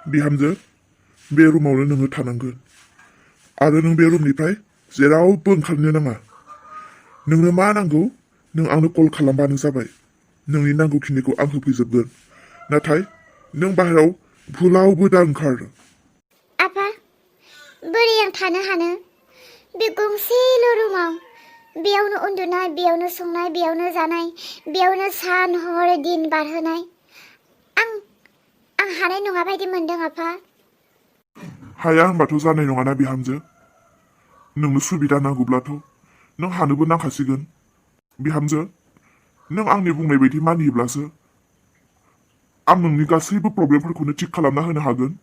बिहामजो बे रुमावनो नोङो थानांगोन आरो नों बे रुमनिफ्राय जेरावबो ओंखारनो नाङा। नोंनो मा नांगौ नों आंनो कल खालामबानो जाबाय। नोंनि नांगौखिनिखौ आं होफैजोबगोन। नाथाय नों बाहेराव भुलावबो दा ओंखार। आफा बोरै आं थानो हानो बे गंसेल' रुमाव बेयावनो उन्दुनाय बेयावनो संनाय बेयावनो जानाय बेयावनो सान हर दिन बारहोनाय आं हानाय नङा बायदि मोनदों आफा। हाया होनबाथ' जानाय नङाना बिहामजो। नोंनो सुबिदा नांगौब्लाथ' नों हानोबो नांखासिगोन। बिहामजो नों आंनि बुंनाय बायदि मानियोब्लासो आं नोंनि गासैबो प्रब्लेमफोरखौनो थिक खालामना होनो हागोन।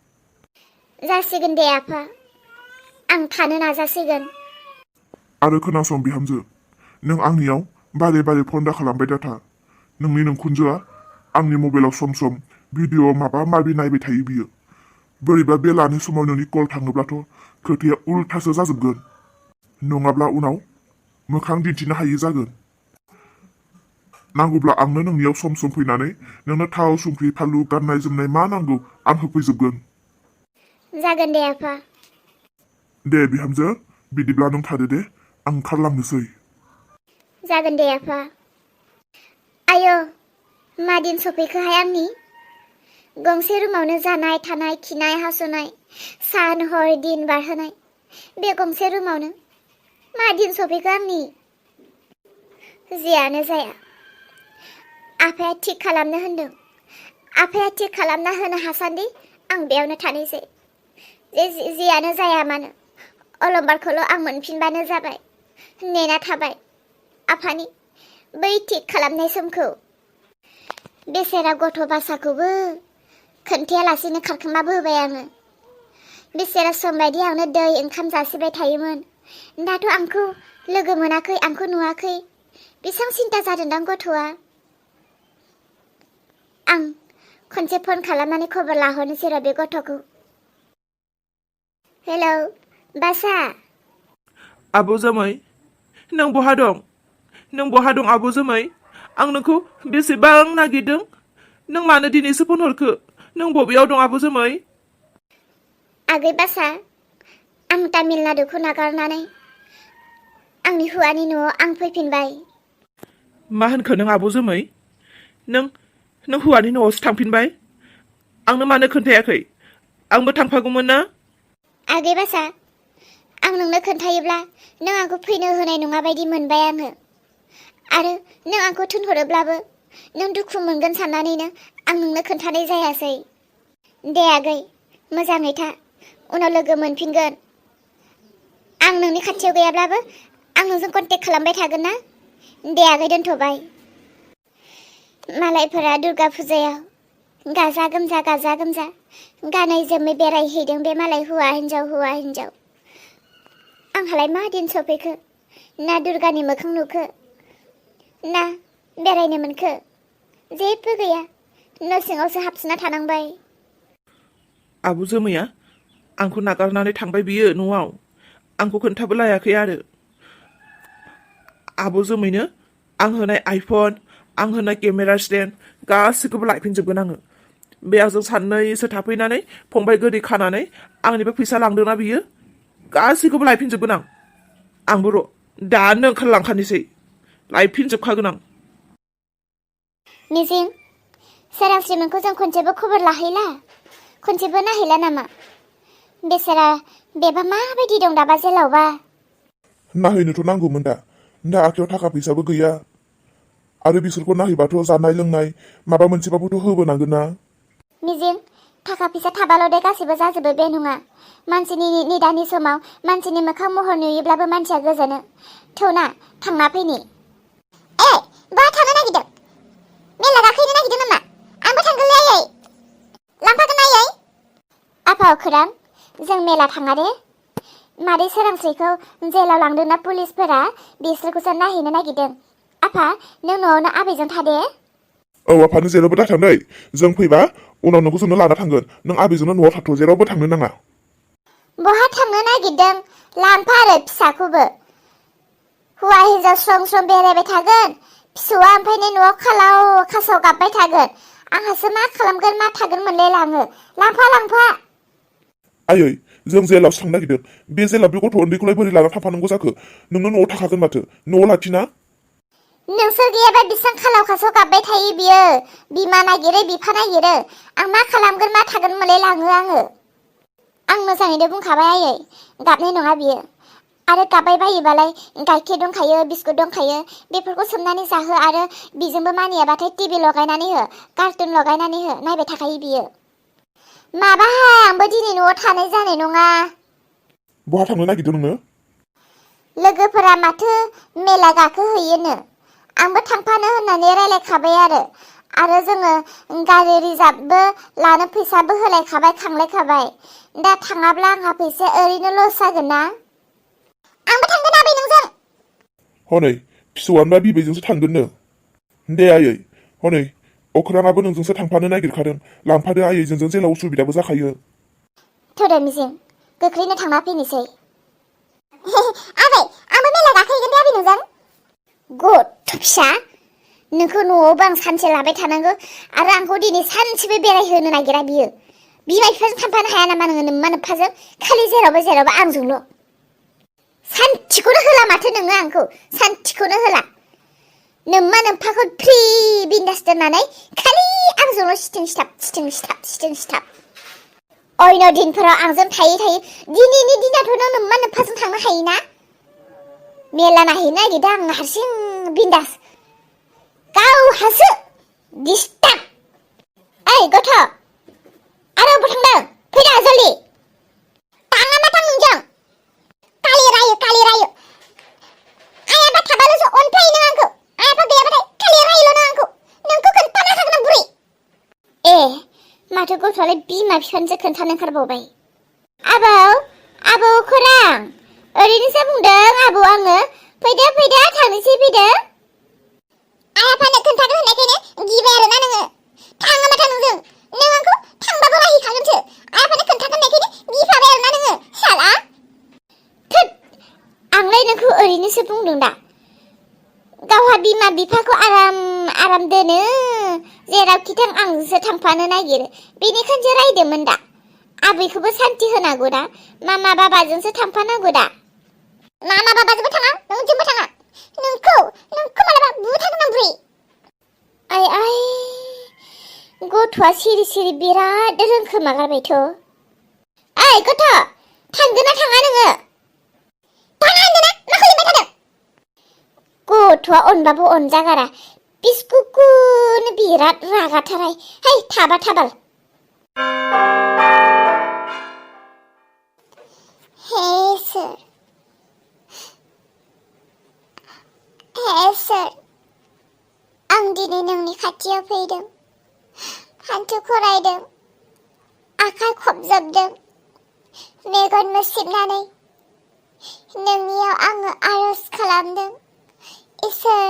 जासिगोन दे आफा आं थानो नाजासिगोन। आरो खोनासं बिहामजो नों आंनियाव बारे बारे फन दा खालामबाय दाथा। नोंनि नोंखुनजोआ आंनि मबाइलाव सम सम भिडिअ माबा माबि नायबाय थायो बियो। बोरैबा बे लानाय समाव नोंनि कल थाङोब्लाथ' खोथाया उल्थासो जाजोबगोन। नङाब्ला उनाव मोखां दिन्थिनो हायि जागोन। नांगौब्ला आंनो नोंनियाव सम सम फैनानै नोंनो थाव संख्रि फानलु गाननाय जोमनाय मा नांगौ आं होफैजोबगोन। जागोन दे आफा। दे बिहामजो बिदिब्ला नों थादो दे आं ओंखारलांनोसै। जागोन दे आफा। आयो मा दिन सफैखोहाय आंनि गंसे रुमावनो जानाय थानाय खिनाय हासुनाय सान हर दिन बारहोनाय बे गंसे रुमावनो मा दिन सफैखो आंनि। जियानो जाया आफाया थिक खालामनो होनदों। आफाया थिक खालामना होनो हासान्दि आं बेयावनो थानोसै। जियानो जाया मानो अलंबारखौल' आं मोनफिनबानो जाबाय। नेना थाबाय आफानि बै थिक खालामनाय समखौ। बेसेरा गथ' बासाखौबो खोन्थायालासिनो खारखोमाबोबाय आङो। बेसेरा सम बायदि आंनो दै ओंखाम जासिबाय थायोमोन। दाथ' आंखौ लोगो मोनाखै आंखौ नुवाखै बेसेबां सिन्था जादोंदां गथ'आ। आं खनसे फन खालामनानै खबर लाहरनोसै र' बे गथ'खौ। हेलौ बासा। आबौ जोमै नों बहा दं? नों बहा दं आबौ जोमै? आं नोंखौ बेसेबां नागिरदों। नों मानो दिनैसो फन हरखो? नों बबेयाव दं आबौ जोमै? आगै बासा आं तामिलनाडुखौ नागारनानै आंनि हौवानि न'आव आं फैफिनबाय। मा होनखो नों आबौ जोमै? नों हौवानि न'आवसो थांफिनबाय? आंनो मानो खोन्थायाखै? आंबो थांफागौमोन ना? आगै बासा आं नोंनो खोन्थायोब्ला नों आंखौ फैनो होनाय नङा बायदि मोनबाय आङो। आरो नों आंखौ थिनहरोब्लाबो नों दुखु मोनगोन साननानैनो आं नोंनो खोन्थानाय जायासै। दे आगै मोजाङै था उनाव लोगो मोनफिनगोन। आं नोंनि खाथियाव गैयाब्लाबो आं नोंजों कन्टेक्ट खालामबाय थागोन ना। दे आगै दोनथ'बाय। मालायफोरा दुर्गा फुजायाव गाजा गोमजा गानै जोमै बेरायहैदों बे मालाय हौवा हिन्जाव। आंहालाय मा दिन सफैखो ना दुर्गानि मोखां नुखो ना बेरायनो मोनखो। जेबो गैया न' सिङावसो हाबसोना थानांबाय। आबौ जोमैया आंखौ नागारनानै थांबाय बियो न'आव। आंखौ खोन्थाबो लायाखै आरो। आबौ जोमैनो आं होनाय आइफन आं होनाय केमेरा स्टेन्ड गासैखौबो लायफिनजोबगोन आङो। बेयावजों साननैसो थाफैनानै फंबाय गोदै खानानै आंनिफ्राय फैसा लांदोंना बियो गासैखौबो लायफिनजोबगोन आं। आंबो र' दानो ओंखारलांखानोसै लायफिनजोबखागोन आं। मिजिं सोरांस्रिमोनखौ जों खनसेबो खबर लाहैला खनसेबो नायहैला नामा? बेसेरा बेबा माबायदि दं दाबा जेलावबा? नायहैनोथ' नांगौमोन दा आखायाव थाखा फैसाबो गैया। आरो बिसोरखौ नायहैबाथ' जानाय लोंनाय माबा मोनसेबाबोथ' होबोनांगोन ना। मिजिं थाखा फैसा थाबाल' दे गासैबो जाजोबो बे नङा। मानसिनि निदानि समाव मानसिनि मोखां महर नुयोब्लाबो मानसिया गोजोनो। थौना थांना फैनि। ए बहा थांनो नागिरदों? मेला गाखोहैनो नागिरदों नामा? आंबो थांगोनलै आयै। लांफागोन ना आयै? आफा अखोरां जों मेला थाङा दे। मादै सोरांस्रिखौ जेलाव लांदोंना पुलिसफोरा बिसोरखौसो नायहैनो नागिरदों। आफा नों न'आवनो आबैजों थादे। औ आफा नों जेरावबो दा थांदै। जों फैबा उनाव नोंखौ जोंनो लाना थांगोन। नों आबैजोंनो न'आव थाथ' जेरावबो थांनो नाङा। बहा थांनो नागिरदों लांफा आरो फिसाखौबो। हौवा हिन्जाव स्रं स्रं बेरायबाय थागोन। फिसौआ ओमफ्राय न'आव खालाव खासाव गाबबाय थागोन। आंहासो मा खालामगोन मा थागोन मोनलायलाङो। लांफा आयै जों जेलावसो थांनो नागिरदों बे जेलाव बे गथ' उन्दैखौलाय बोरै लाना थांफानांगौ जाखो नोंनो न'आव थाखागोन माथो न'आव लाखिना नोंसोर गैयाबा बेसेबां खालाव खासाव गाबबाय थायो बियो बिमा नागिरो बिफा नागिरो आं मा खालामगोन मा थागोन मोनलायलाङो आं मोजाङैनो बुंखाबाय आयै गाबनाय नङा बियो आरो गाबबाय बायोबालाय गाइखेर दंखायो बिस्कुट दंखायो बेफोरखौ सोमनानै जाहो आरो बिजोंबो मानियाबाथाय टिभि लगायनानै हो कार्टुन लगायनानै हो नायबाय थाखायो बियो माबाहाय आंबो दिनै न'आव थानाय जानाय नङा बहा थांनो नागिरदों नोङो लोगोफोरा माथो मेला गाखोहैयोनो आंबो थांफानो होननानै रायलायखाबाय आरो जोङो गारि रिजार्भबो लानो फैसाबो होलायखाबाय खांलायखाबाय दा थाङाब्ला आंहा फैसाया ओरैनो लस जागोन ना आंबो थांगोन आबै नोंजों हनै फिसौआनोबा बिबैजोंसो थांगोननो दे आयै हनै अख्राङाबो नोंजोंसो थांफानो नागिरखादों लांफादो आयै जोंजों जेला उसुबिदाबो जाखायो थोदो मिजिं गोख्रैनो थांना फैनोसै आबै आंबो मेला गाखोहैगोन दे आबै नोंजों गथ' फिसा नोंखौ न'आवबो आं सानसे लाबाय थानांगौ आरो आंखौ दिनै सानसेबो बेरायहोनो नागिरा बियो बिमा बिफाजों थांफानो हाया नामा नोङो नोम्मा नोम्फाजों खालि जेरावबो आंजोंल' सान्थिखौनो होला माथो नोङो आंखौ सान्थिखौनो होला नोम्मा नोम्फाखौ फ्रि बिन्दास दोननानै खालि आंजोंल' सिथिं सिथाब अयन' दिनफोराव आंजों थायै दिनैनि दिनाथ' नों नोम्मा नोम्फाजों थांनो हायोना मेला नायहैनो नागिरदों आं हारसिं बिन्दास गावहासो दिस्टार्ब ओइ गथ' आरो अबाव थांदों फैदा जल्दि थाङा मा थां नोंजों कालि रायो आयाबा थाबाल'सो अनफायो नों आंखौ आयाबा गैयाबाथाय खालि रायोल' नों आंखौ नोंखौ खोन्थाना हागोन आं बुरै ए माथो गथ'आलाय बिमा बिफानिसो खोन्थानो ओंखारबावबाय आबौ खरां ओरैनोसो बुंदों आबौ आङो फैदो थांनोसै फैदो आयाफानो खोन्थानो होननायखायनो गिबाय आरोना नोङो थाङा माथा नोंजों नों आंखौ थांबाबो रायहैखागोनसो आयाफानो खोन्थागोन होननायखायनो गिफाबाय आरोना नोङो साला थोद आंलाय नोंखौ ओरैनोसो बुंदों दा गावहा बिमा बिफाखौ आराम दोनो जेरावखि थां आंजोंसो थांफानो नागिरो बेनिखायनोसो रायदोंमोन दा आबैखौबो सान्ति होनांगौ दा मामा बाबाजोंसो थांफानांगौ दा मामा बाबाजोंबो थाङा नोंजोंबो थाङा नोंखौ मालाबा बुथारगोन आं बुरै आइ गथ'आ सिरि बिराद रोंखोमागारबायथ' ओइ गथ' थांगोन ना थाङा नोङो थाङा होनदोंना मा खालामबाय थादों गथ'आ अनबाबो अनजागारा बिस्कुकुनो बिराद रागाथारहाय है थाबा थाबाल हे सोर आं दिनै नोंनि खाथियाव फैदों हान्थु खरायदों आखाइ खबजबदों मेगन मोसेबनानै नोंनियाव आङो आर'ज खालामदों इसोर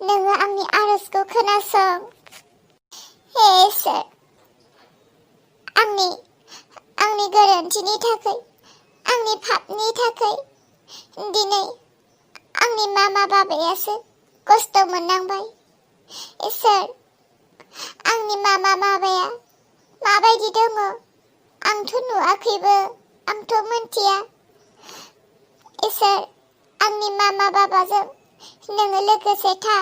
नोङो आंनि आर'जखौ खोनासं हे इसोर आंनि गोरोन्थिनि थाखाय आंनि पापनि थाखाय दिनै आंनि मामा बाबायासो खस्थ' मोननांबाय इसोर आंनि मामा बाबाया माबायदि दङ आंथ' नुवाखैबो आंथ' मोनथिया इसोर आंनि मामा बाबाजों नोङो लोगोसे था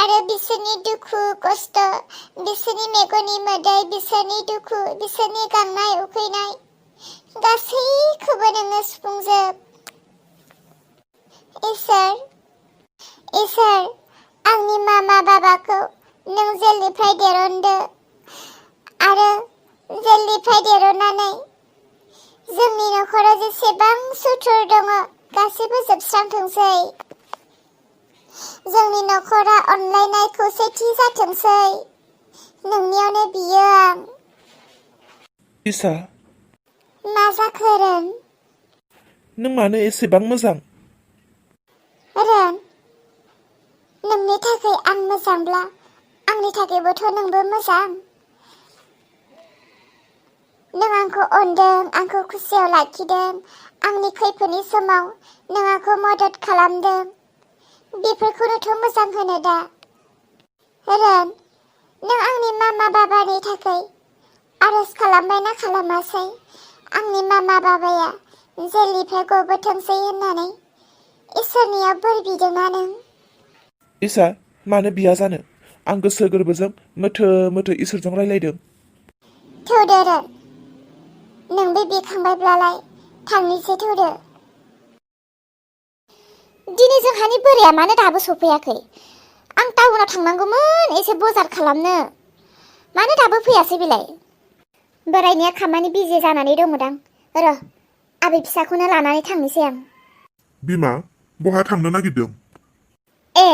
आरो बिसोरनि दुखु खस्थ' बिसोरनि मेगननि मोदै बिसोरनि दुखु बिसोरनि गांनाय उखैनाय गासैखौबो नोङो सुफुंजोब इसोर आंनि मामा बाबाखौ नों जेलनिफ्राय दिरुनदो आरो जेलनिफ्राय दिरुननानै जोंनि न'खराव जेसेबां सुथुर दङ गासैबो जोबस्रांथोंसै जोंनि न'खरा अनलायनाय खौसेथि जाथोंसै नोंनियावनो बियो आं इसा मा जाखो रोन नों मानो एसेबां मोजां रोन नोंनि थाखाय आं मोजांब्ला आंनि थाखायबोथ' नोंबो मोजां नों आंखौ अनदों आंखौ खुसियाव लाखिदों आंनि खैफोदनि समाव नों आंखौ मदद खालामदों बेफोरखौनोथ' मोजां होनो दा रोन नों आंनि मामा बाबानि थाखाय आरज खालामबायना खालामासै आंनि मामा बाबाया जेलनिफ्राय गबोथोंसै होननानै इसोरनियाव बोर बिदोंना नों इसोर मानो बिया जानो आं गोसो गोरबोजों मोथो मोथो इसोरजों रायलायदों थौदो नों बे बिखांबायब्लालाय थांनोसै थौदो दिनै जोंहानि बोराया मानो दाबो सफैयाखै आं टाउनाव थांनांगौमोन एसे बजार खालामनो मानो दाबो फैयासै बेलाय बोरायनिया खामानि बिजि जानानै दंमोनदां र' आबै फिसाखौनो लानानै थांनोसै आं बिमा बहा थांनो नागिरदों ए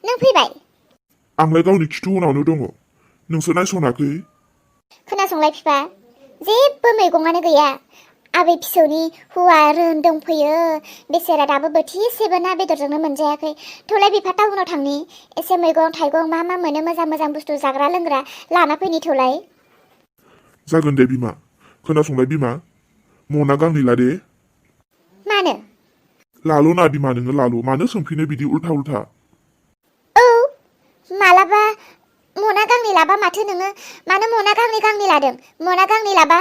नों फैबाय आंलाय गावनि खिथु उनावनो दङ नोंसो नायसनाखै खोनासंलाय बिफा जेबो मैगङानो गैया आबै फिसौनि हौवा रोन दंफैयो बेसेरा दाबो बोथिसेबो ना बेदरजोंनो मोनजायाखै थौलाय बिफा टाउनाव थांनि एसे मैगं थाइगं मा मा मोनो मोजां मोजां बुस्थु जाग्रा लोंग्रा लाना फैनि थौलाय जागोन दे बिमा खोनासंलाय बिमा मना गांनै ला दे मानो लालु ना बिमा नोङो लालु मानो सोंफिनो बिदि उल्था उल्था औ मालाबा मना गांनै लाबा माथो नोङो मानो मना गांनै लादों मना गांनै लाबा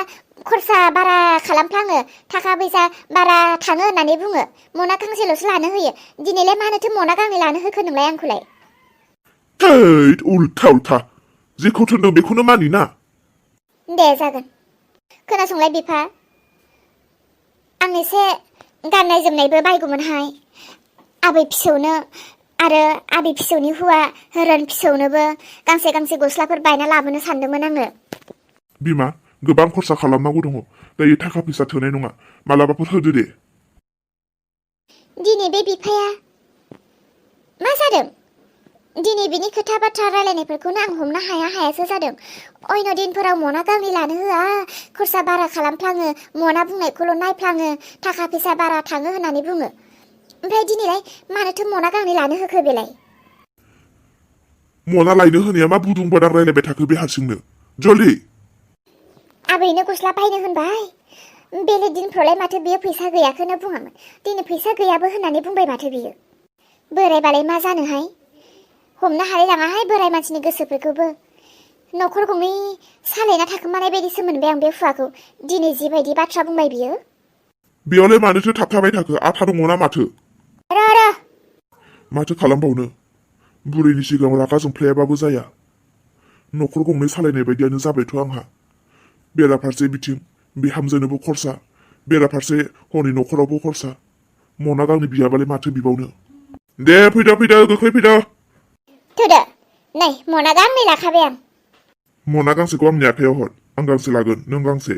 खरसा बारा खालामफ्लाङो थाखा फैसा बारा थाङो होननानै बुङो मना गांसेल'सो लानो होयो दिनैलाय मानोथो मना गांनै लानो होखो नोंलाय आंखौलाय थैद उल्था उल्था जेखौ थोनदों बेखौनो मानिना दे जागोन खोनासंलाय बिफा आं एसे गाननाय जोमनायबो बायगौमोनहाय आबै फिसौनो आरो आबै फिसौनि हौवा रोन फिसौनोबो गांसे गांसे गस्लाफोर बायना लाबोनो सानदोंमोन आङो बिमा गोबां खरसा खालामनांगौ दङ दायो थाखा फैसा थोनाय नङा मालाबाफोर होदो दे दिनै बे बिफाया मा जादों दिनै बिनि खोथा बाथ्रा रायलायनायफोरखौनो आं हमनो हायासो जादों अन्य दिनफोराव मना गांनै लानो होआ खरसा बारा खालामफ्लाङो मना बुंनायखौल' नायफ्लाङो थाखा फैसा बारा थाङो होननानै बुङो ओमफ्राय दिनैलाय मानोथो मना गांनै लानो होखो बेलाय मना लायनो होनाया मा बुदुं बादां रायलायबाय थाखो बे हारसिंनो जल्दि आबैनो गस्ला बायनो होनबाय बेलेग दिनफ्रावलाय माथो बियो फैसा गैयाखौनो बुङामोन दिनै फैसा गैयाबो होननानै बुंबाय माथो बियो बोरायबालाय मा जानोहाय हमनो हालाय लाङाहाय बोराय मानसिनि गोसोफोरखौबो न'खर गंनै सालायना थाखोमानाय बायदिसो मोनबाय आं बे हुवाखौ दिनै जिबायदि बाथ्रा बुंबाय बियो बेयावलाय मानोथो थाबथाबाय थाखो आथा दङ ना माथो र' माथो खालामबावनो बुरैनि सिगाङाव रागा जोंफ्लायाबाबो जाया न'खर गंनै सालायनाय बायदियानो जाबायथ' आंहा बेराफारसे बिथिं बिहामजोनोबो खरसा बेराफारसे हनै न'खरावबो खरसा मना गांनै बियाबालाय माथो बिबावनो दे फैदो गोख्रै फैदो थौदो नै मना गांनै लाखाबाय आं मना गांसेखौ आंनि आखायाव हर आं गांसे लागोन नों गांसे